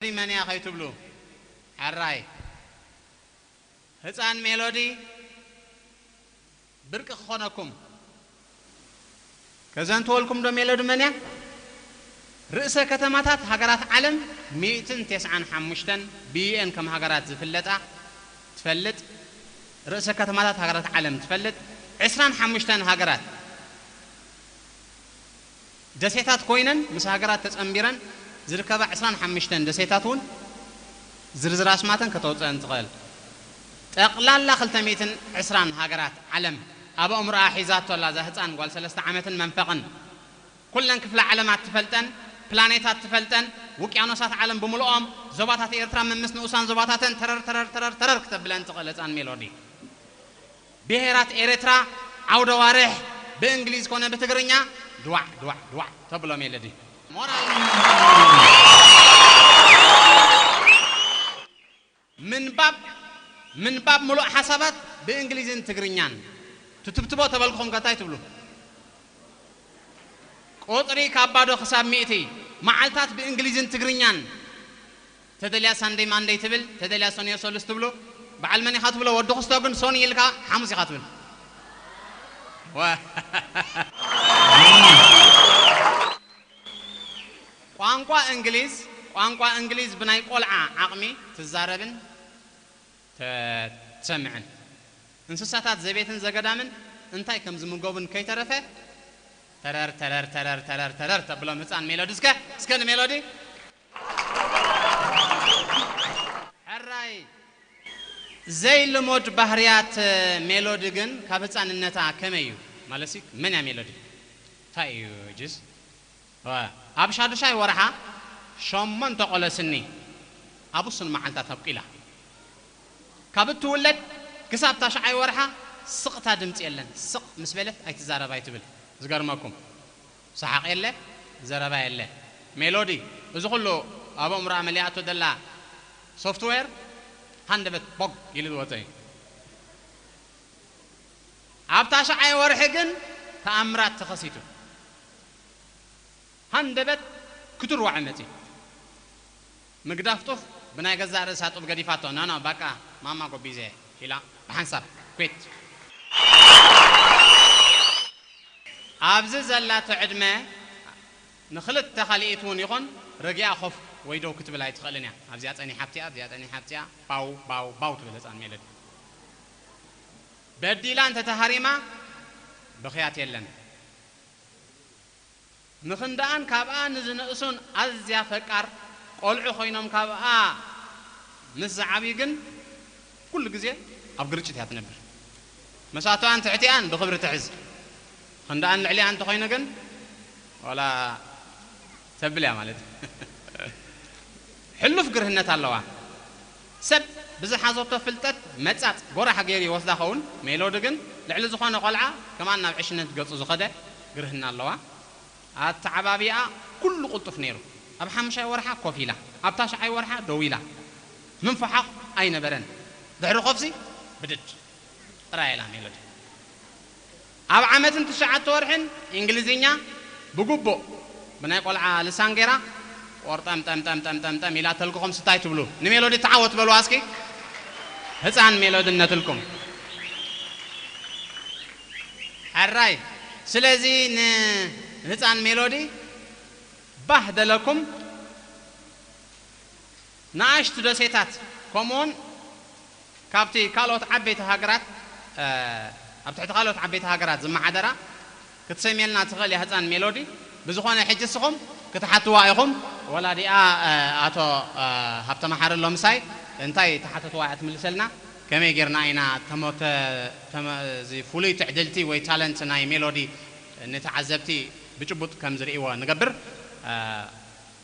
መን እያ ከይትብሉ፣ ሕራይ ህፃን ሜሎዲ ብርቂ ክኾነኩም። ከዘንትወልኩም ዶ ሜሎዲ መን እያ? ርእሰ ከተማታት ሃገራት ዓለም ሚእትን ተስዓን ሓሙሽተን ብዩኤን ከም ሃገራት ዝፍለጣ ትፈልጥ። ርእሰ ከተማታት ሃገራት ዓለም ትፈልጥ። ዕስራን ሓሙሽተን ሃገራት ደሴታት ኮይነን ምስ ሃገራት ተጸንቢረን ዝርከባ ዕስራን ሓሙሽተን ደሴታት እውን ዝርዝር ኣስማተን ከተውፅአን ትኽእል። ጠቕላላ ክልተ ሚእትን ዕስራን ሃገራት ዓለም ኣብ ኣእምሮኣ ሒዛቶ ኣላ እዛ ህፃን ጓል ሰለስተ ዓመትን መንፈቕን። ኩለን ክፍለ ዓለማት ትፈልጠን፣ ፕላኔታት ትፈልጠን፣ ውቅያኖሳት ዓለም ብምልኦም፣ ዞባታት ኤርትራ መምስ ንኡሳን ዞባታተን ተረር ተረር ተረር ተረር ክተብለን ትኽእል ህፃን ሜሎዲ። ብሄራት ኤርትራ ዓውደ ዋርሕ ብእንግሊዝ ኮነ ብትግርኛ ድዋዕ ድዋዕ ድዋዕ ተብሎ ሜሎዲ። ሞራል ምንባብ፣ ምንባብ ምሉእ ሓሳባት ብእንግሊዝን ትግርኛን። ትትብትቦ ተበልኩኹም ከ እንታይ ትብሉ? ቁጽሪ ካብ ባዶ ክሳብ ሚእቲ። መዓልታት ብእንግሊዝን ትግርኛን። ተደልያ ሳንደይ ማንደይ ትብል፣ ተደልያ ሰንዮ ሰሉስ ትብሉ። በዓል መን ኢኻ ትብሎ? ወዲ ክስቶ ግን ሶኒ ኢልካ ሓሙስ ኢኻ ትብል። ወ- ቋንቋ እንግሊዝ፣ ቋንቋ እንግሊዝ ብናይ ቆልዓ ዓቕሚ ትዛረብን ተ-፣ ትሰምዕን። እንስሳታት ዘቤትን ዘገዳምን እንታይ ከም ዝምገቡን ከይተረፈ ተረር ተረር ተረር ተረር ተረር ተብሎም ህፃን ሜሎዲ። እስከ፣ እስከ ንሜሎዲ። ሕራይ ዘይልሙድ ባህርያት ሜሎዲ ግን ካብ ህፃንነታ ከመይ እዩ? ማለትሲ መን እያ ሜሎዲ? እንታይ እዩ ጅስ? ኣብ ሻዱሻይ ወርሓ ሸሞንተ ቆሎ ስኒ ኣብ ውሱን መዓልታት ኣብቂላ። ካብ እትውለድ ክሳብ ታሽዓይ ወርሓ ስቕታ ድምፂ የለን። ስቕ ምስ በለት ኣይትዛረብ ኣይትብል። ዝገርመኩም ሰሓቕ የለ፣ ዘረባ የለ። ሜሎዲ እዚ ኩሉ ኣብ ኣእምሮኣ መሊኣቶ ዘላ ሶፍትዌር ሃንደበት ቦግ ኢሉ ዝወፀ እዩ። ኣብ ታሽዓይ ወርሒ ግን ተኣምራት ተኸሲቱ። ሃንደበት ክትርዋዕ መጺ። ምግዳፍ ጡፍ ብናይ ገዛእ ርእሳ ጡብ ገዲፋቶ። ኖ፣ ኖ፣ በቃ ማማ ጎቢዘ ኢላ ብሓንሳብ ኩት። ኣብዚ ዘላቶ ዕድመ ንኽልተ ካልኢት እውን ይኹን ረጊኣ ኮፍ ወይ ደው ክትብል ኣይትኽእልን እያ። ኣብዚኣ ጸኒሓ ኣብቲኣ፣ ኣብዚኣ ጸኒሓ ኣብቲኣ፣ ባው፣ ባው፣ ባው ትብል ህጻን ሜሎዲ። በዲላ እንተተሃሪማ ብኽያት የለን። ንኽንደኣን ካብኣ ንዝንእሱን ኣዝያ ፈቃር ቆልዑ ኮይኖም ካብኣ ምስ ዝዓብዩ ግን ኩሉ ግዜ ኣብ ግርጭት እያ ትነብር። መሳትኣን ትሕቲኣን ብኽብሪ ትሕዝ። ክንደኣን ልዕሊኣ እንተኾይኑ ግን ዋላ ተብል እያ ማለት እዩ። ሕሉፍ ግርህነት ኣለዋ። ሰብ ብዝሓዘቶ ፍልጠት መጻጽ ጎራሕ ገይሩ ይወስዳ ኸውን። ሜሎዲ ግን ልዕሊ ዝኾነ ቆልዓ ከማን ናብ ዕሽነት ገጹ ዝኸደ ግርህና ኣለዋ። ኣተዓባቢኣ ኩሉ ቅልጡፍ ነይሩ። ኣብ ሓሙሻይ ወርሓ ኮፍ ኢላ፣ ኣብ ታሽዓይ ወርሓ ደው ኢላ። ምንፍሓቕ ኣይነበረን። ድሕሪ ኮፍሲ ብድድ ጥራይ ኢላ ሜሎዲ። ኣብ ዓመትን ትሽዓተ ወርሕን እንግሊዝኛ ብግቡእ ብናይ ቆልዓ ልሳን ገይራ ቆርጠም ጠም ጠም ጠም ጠም ጠም ኢላ ተልክኹም ስታይ ትብሉ። ንሜሎዲ ተዓወት በልዋ እስኪ። ህፃን ሜሎዲ እነትልኩም። ሕራይ። ስለዚ ንህፃን ሜሎዲ ባህ ደለኩም። ንኣሽቱ ደሴታት ከምኡውን ካብቲ ካልኦት ዓበይቲ ሃገራት፣ እ፣ ኣብ ትሕቲ ካልኦት ዓበይቲ ሃገራት ዝመሓደራ ክትሰምየልና ትኽእል እያ ህፃን ሜሎዲ። ብዝኾነ ሕጂ እስኹም ክትሓትዋ ኢኹም። ወላዲኣ፣ እ፣ ኣቶ፣ እ፣ ሃብተ መሓሪ ኣሎ ምሳይ። እንታይ ተሓተትዋ እያ ትምልሰልና? ከመይ ጌርና ኢና ተሞ-፣ ተ-፣ ተመ-፣ እዚ ፍሉይ ትዕድልቲ ወይ ታለንት ናይ ሜሎዲ ንተዓዘብቲ ብጭቡጥ ከም ዝርእይዎ ንገብር። እ፣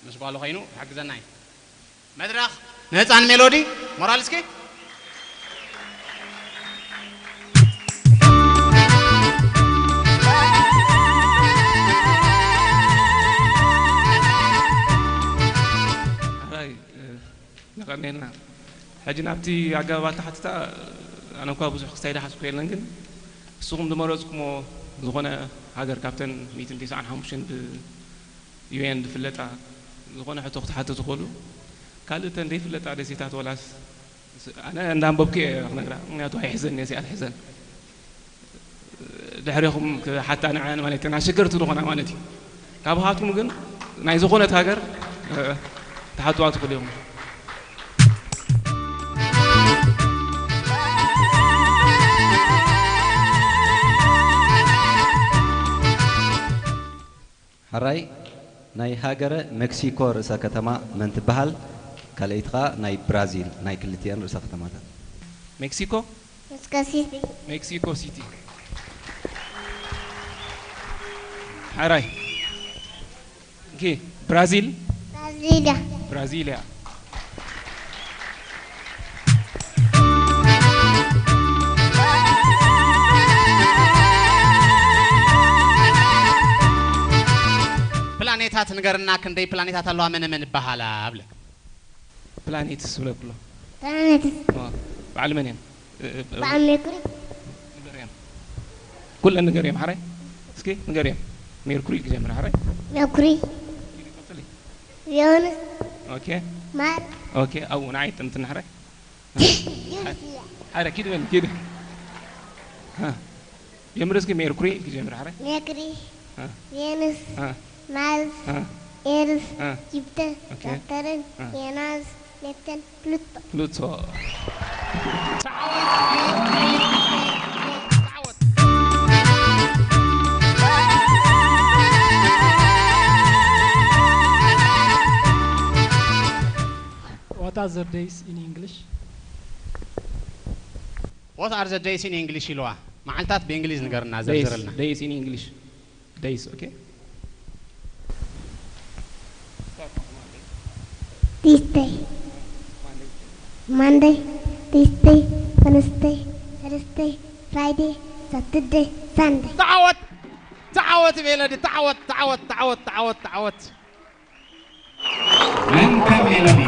ምስ ጓሉ ኮይኑ ክሕግዘና እዩ። መድረኽ ንህፃን ሜሎዲ ሞራል እስኪ። ሕራይ፣ እ፣ የቐንየልና። ሕጂ ናብቲ ኣገባብ ኣተሓትታ ኣነ እኳ ብዙሕ ክስታይ ዝሓዝኩ የለን፣ ግን ንስኹም ዝመረጽኩሞ ዝኾነ ሃገር ካብተን ሚእትን ተስዓን ሓሙሽተን ብ-፣ ዩ ኤን ዝፍለጣ ዝኾነ ሕቶ ክትሓቱ ትኽእሉ። ካልእ ተን ዘይፍለጣ ደሴታት ወላስ ኣነ እንዳንበብኩ እየ ክነግራ፣ ምክንያቱ ኣይሕዘን እየ፣ እዚኣ ትሕዘን። ድሕሬኹም ክሓታ ንዓን ማለት እየን ኣሸገርቲ ዝኾና ማለት እዩ። ካብ ሃትኩም ግን ናይ ዝኾነት ሃገር፣ እ፣ ትሓትዋ ትኽእሉ ኢኹም። ሕራይ ናይ ሃገረ ሜክሲኮ ርእሰ ከተማ መን ትበሃል? ካልኣይቲ ኸኣ ናይ ብራዚል ናይ ክልቲኣን ርእሰ ከተማታት። ሜክሲኮ ሜክሲኮ ሲቲ። ሜክሲኮ ሲቲ። ሕራይ ኦኬ። ብራዚል ብራዚልያ። ብራዚልያ። ፕላኔታት ንገርና፣ ክንደይ ፕላኔታት ኣለዋ፣ መነ መን ይበሃላ? እብለካ። ፕላኔትስ እብለኩ ኣሎ። ፕላኔትስ ዋ፣ በዓል መን እየን? እ፣ እ፣ በዓል ሜርኩሪ። ንገርየን። ኩለን ንገርየን ሓራይ። እስኪ ንገርየን። ሜርኩሪ ክጀምር ሓራይ። ሜርኩሪ። ቀጽሊ። ቬኑስ። ኦኬ። ማርስ። ኦኬ። ኣብኡ ንዓይ ጥምትና ሓራይ። ዩርሲያ። ሓራይ ኪድ በል ኪድ። ሃ። ጀምር እስኪ ሜርኩሪ ክጀምር ሓራይ። ሜርኩሪ። ሃ። ቬኑስ። ሃ። ማርስ። ሃ። ኤርስ። ሃ። ጁፒተር። ኦኬ። ሳተርን። ሃ። ቬናስ። ኔፕተን። ፕሉቶ። ፕሉቶ። What are the days in English? What are the days in English ኢልዋ። መዓልታት ብእንግሊዝ ንገርና፣ ዘርዝርልና። Days in English. Days, okay? ቲስደይ። ማንደይ። ቲስደይ። ወነስደይ። ተርስደይ። ፍራይደይ። ሳተርደይ። ሳንደይ። ተዓወት! ተዓወት ሜሎዲ፣ ተዓወት፣ ተዓወት፣ ተዓወት፣ ተዓወት፣ ተዓወት። እንተ ሜሎዲ።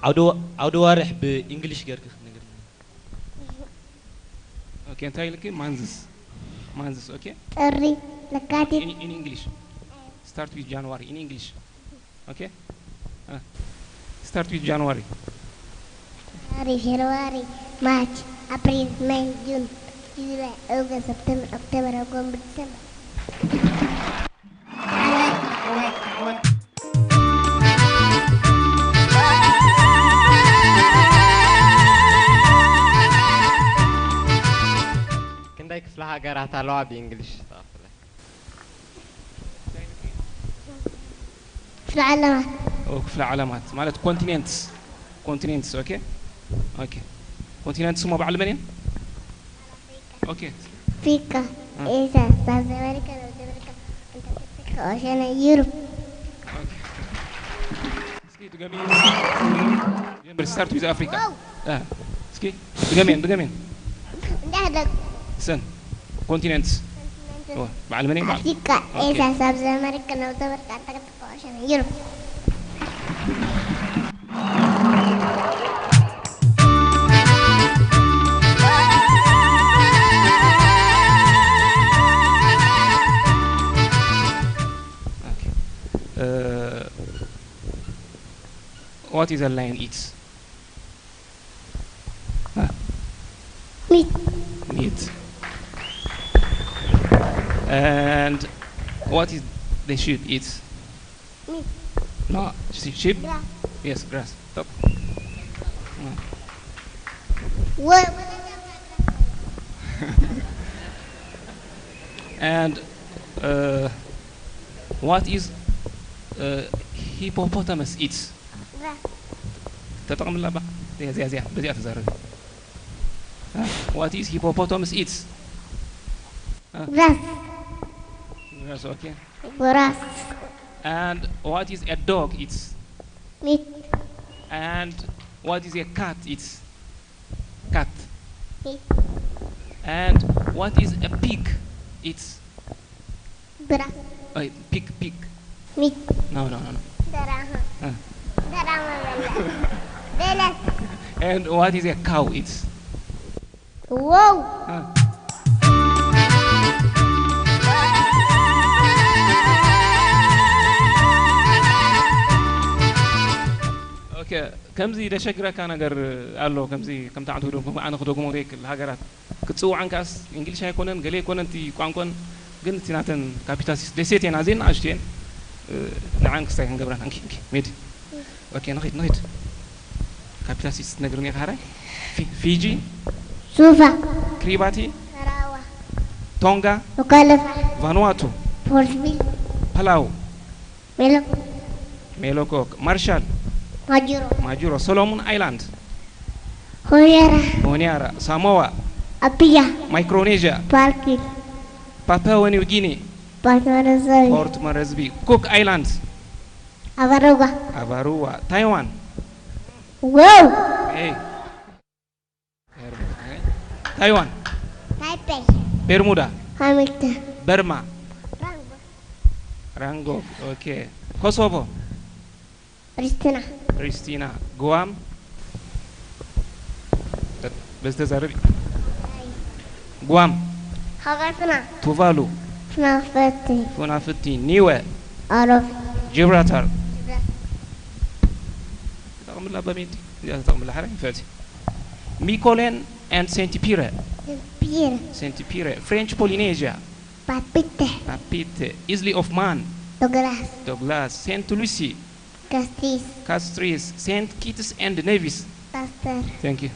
ዓውደ ኣዋርሕ ብእንግሊሽ ጌርኪ ክትነግርኒ። ኦኬ፣ እንታይ ኢልኪ? ማንዝስ። ማንዝስ፣ ኦኬ። ጥሪ። ለካቲት። In English. Start with January in English. Okay? Start with January. January, February, March, April, May, June, July, August, September, October, November, December. ክንደይ ክፍለ ሃገራት ኣለዋ ብእንግሊሽ? ክፍለ ዓለማት። ኦ፣ ክፍለ ዓለማት ማለት continents. Continents, okay? Okay. Continents እሞ በዓል መን እየን? Okay. ኣፍሪካ፣ ኤስያ፣ ሳውዝ ኣሜሪካ፣ ኖርዝ ኣሜሪካ፣ ኣንታርክቲካ፣ ኦሸንያ፣ ዩሮፕ። እስኪ ድገሚ። ጀምር፣ start with Africa. እስኪ ድገሜን ድገሜን። እንዳሕደግ ሰን continents. በዓል መን እየን? በዓል ኣፍሪካ፣ ኤስያ፣ ሳውዝ ኣሜሪካ፣ ኖርዝ ኣሜሪካ፣ ኣንታርክቲካ፣ ኦሸንያ፣ ዩሮፕ። What is a lion eats? Meat. Meat. And what is the sheep eats? Meat. No, she- sheep? Grass. Yes, grass. Top. What? And uh, what is uh, hippopotamus eats? Grass. ተጠቕምላ ባ እዚኣ እዚኣ እዚኣ በዚኣ ተዛረቢ። What is hippopotamus eats? Grass. Grass, okay. Grass. And what is a dog eats? Meat. And what is a cat eats? Cat. Meat. And what is a pig eats? Grass. Oh, pig, pig. Meat. No, no, no, no. Daraha. Ah. Daraha. Belas. And what is a cow eats? Wow. Ah. ከምዚ ደሸግረካ ነገር ኣሎ። ከምዚ ከምቲ ዓንቱ ደጉ ኣነ ክደግሞ ዘይክል ሃገራት ክትጽውዓን ከኣስ እንግሊሽ ኣይኮነን ገለ ኣይኮነን እቲ ቋንቋን፣ ግን እቲ ናተን ካፒታሲስ ደሴት የን ኣዝየን ንኣሽቱ የን። ንዓን ክስታይ ክንገብረን እንኪ እንኪ ሜዲ። ኦኬ ንኺድ ንኺድ። ካፒታሲስ ትነግርኒ ኢኻ ሓራይ። ፊ- ፊጂ፣ ሱፋ፣ ክሪባቲ፣ ሰራዋ፣ ቶንጋ፣ ኦካለፋ፣ ቫኑዋቱ፣ ፎርትቪል፣ ፓላው፣ ሜሎ፣ ሜሎኮክ፣ ማርሻል፣ ማጁሮ፣ ማጁሮ፣ ሶሎሞን ኣይላንድ፣ ሆኒያራ፣ ሆኒያራ፣ ሳሞዋ፣ ኣፒያ፣ ማይክሮኔዥያ፣ ፓርኪል፣ ፓፓዋ ኒው ጊኒ፣ ፓርክ መረዘቢ፣ ፖርት መረዝቢ፣ ኩክ ኣይላንድ፣ ኣባሮጋ፣ ኣባሩዋ፣ ታይዋን። ዋው። ኤይ። ታይዋን። ታይፔይ። ቤርሙዳ። ሃሚልተን። በርማ። ራንጎ። ራንጎ። ኦኬ። ኮሶቮ። ፕሪስቲና። ፕሪስቲና። ጉዋም። በዚ ተዛረቢ። ጉዋም። ሃገርትና። ቱቫሉ። ፍናፍቲ። ፉናፍቲ። ኒወ። ኣሮፍ። ጂብራታር። ተጠቕምላ በሜንዲ። እዚኣ ተጠቕምላ ሓረ ይፈቲ። ሚኮሌን and ሴንት ፒረ። ፒር። ሴንት ፒረ። ፍሬንች ፖሊኔዥያ። ፓፒተ። ፓፒተ። ኢዝሊ ኦፍ ማን። ዶግላስ። ዶግላስ። ሴንት ሉሲ። ካስትሪስ። ካስትሪስ። ሴንት ኪትስ and ኔቪስ። ካስተር። Thank you.